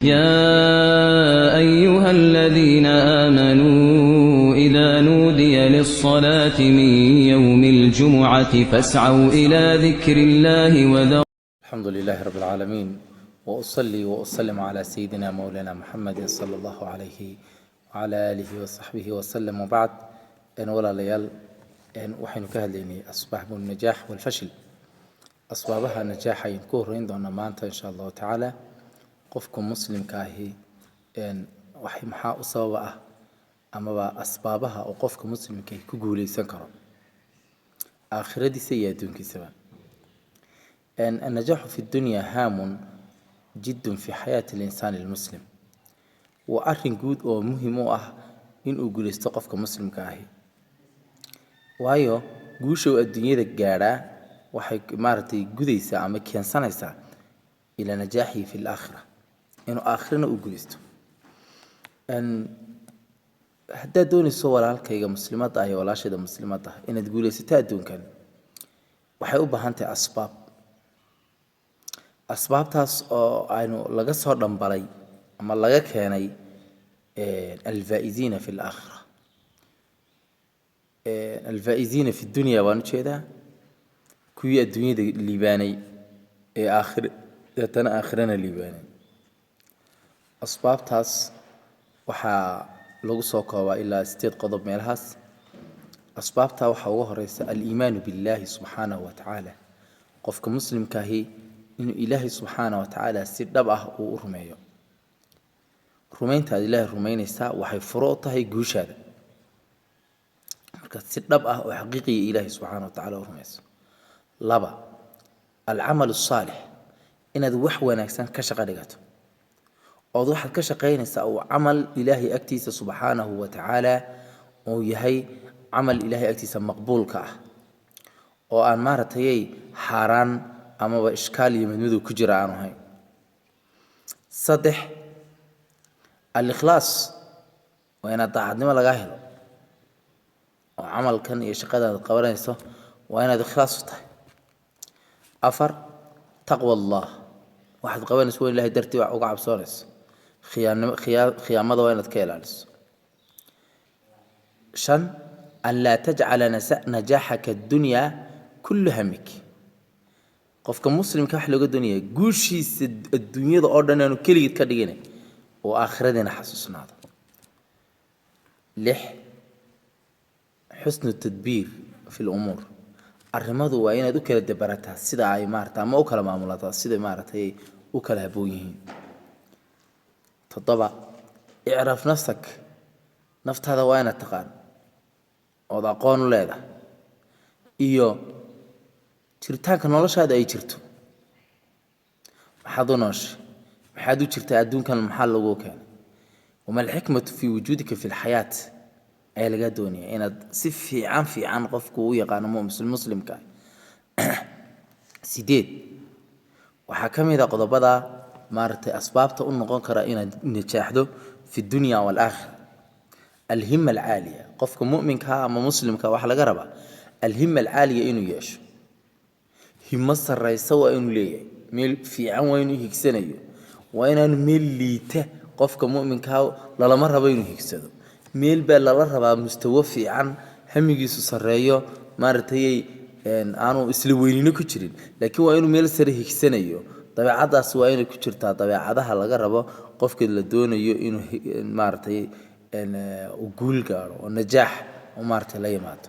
يا أيها الذين آمنوا إذا نودي للصلاة من يوم الجمعة فاسعوا إلى ذكر الله وذروا. الحمد لله رب العالمين، وأصلي وأسلم على سيدنا مولانا محمد صلى الله عليه وعلى آله وصحبه وسلم، وبعد. Walaalayaal, waxaynu ka hadlaynay asbaabu النجاح والفشل. Asbaabaha najaaxa ayaynu ku horreyn doonaa maanta, insha Allahu tacaala. Qofka muslimka ahi waxay maxaa u sababa ah amaba asbaabaha uu qofka muslimka ahi ku guuleysan karo aakhiradiisa iyo adduunkiisaba? النجاح في الدنيا هام جدا في حياة الإنسان المسلم. Waa arrin guud oo muhiim u ah inuu guuleysto qofka muslimka ahi, waayo guusha uu adduunyada gaadhaa waxay maaragtay gudaysaa ama keensanaysaa إلى نجاحه في الآخرة, inuu aakhirana u guuleysto. Haddaad doonayso, walaalkayga muslimadda ah iyo walaashayda muslimadda ah, inaad guuleysato adduunkan, waxay u baahan tahay asbaab. Asbaabtaas oo aynu laga soo dhambalay ama laga keenay الفائزين في الآخرة, الفائزين في الدنيا baan ujeedaa, kuwii adduunyada liibaanay ee aakhir deetana aakhirana liibaanay. Asbaabtaas waxaa lagu soo koobaa ilaa 8 qodob meelahaas. Asbaabtaa waxaa uga horeysa الإيمان بالله سبحانه وتعالى. Qofka muslimkaahi inuu Ilaahay subxaana wa tacaala si dhab ah uu u rumeeyo. Rumaynta aad Ilaahay rumaynaysaa waxay furo u tahay guushaada, markaad si dhab ah oo xaqiiqiya Ilaahay subxaana wa tacaala u rumayso. 2, العمل الصالح, inaad wax wanaagsan ka shaqo dhigato, ood waxaad ka shaqaynaysaa uu camal Ilaahay agtiisa subxaanahu wa tacaala uu yahay, camal Ilaahay agtiisa maqbuulka ah, oo aan maaragtayay xaaraan amaba ishkaal iyo madmadow ku jira aanu ahayn. 3, الإخلاص, waa inaad daacadnimo lagaa helo, oo camalkan iyo shaqadaad qabanayso waa inaad ikhlaas u tahay. 4, تقوى الله, waxaad qabanayso waa in Ilahay dartii wax uga cabsoonayso. Khiyaanimo, khiyaamada waa inaad ka ilaaliso. 5, أن لا تجعل نجاحك الدنيا كل همك. Qofka muslimka waxa looga doonaya guushiisa adduunyada oo dhan aanu keligeed ka dhigin, oo aakhiradiina xasuusnaado. 6, حسن التدبير في الأمور, arrimadu waa inaad u kala dabarataa sida ay maarata ama u kala maamulataa sida maaragtay u kala habboon yihiin. 7, اعرف نفسك, naftaada waa inaad taqaan ood aqoon u leedahay iyo jiritaanka noloshaada ay jirto. Maxaad u nooshay? Maxaad u jirtaa adduunkan? Maxaa lagu keenay? وما الحكمة في وجودك في الحياة ayaa lagaa doonaya inaad si fiican fiican qofku u yaqaano muslimka. 8, waxaa ka mid a qodobada maaragtay asbaabta u noqon kara inaad najaaxdo في الدنيا والآخرة الهمة العالية. Qofka mu'minka ama muslimka waxaa laga rabaa الهمة العالية, inuu yeesho himo sarraysa. Waa inuu leeyahay meel fiican, waa inuu higsanayo, waa inaanu meel liita. Qofka mu'minkaa lalama rabo inuu higsado meel baa lala rabaa mustawo fiican, hamigiisu sarreeyo, maaragtay aanu isla weynino ku jirin, laakiin waa inuu meel sare higsanayo. Dabeecaddaas waa inay ku jirtaa dabeecadaha laga rabo qofka la doonayo inuu maaragtay uu guul gaaro oo najaax oo maaragtay la yimaado.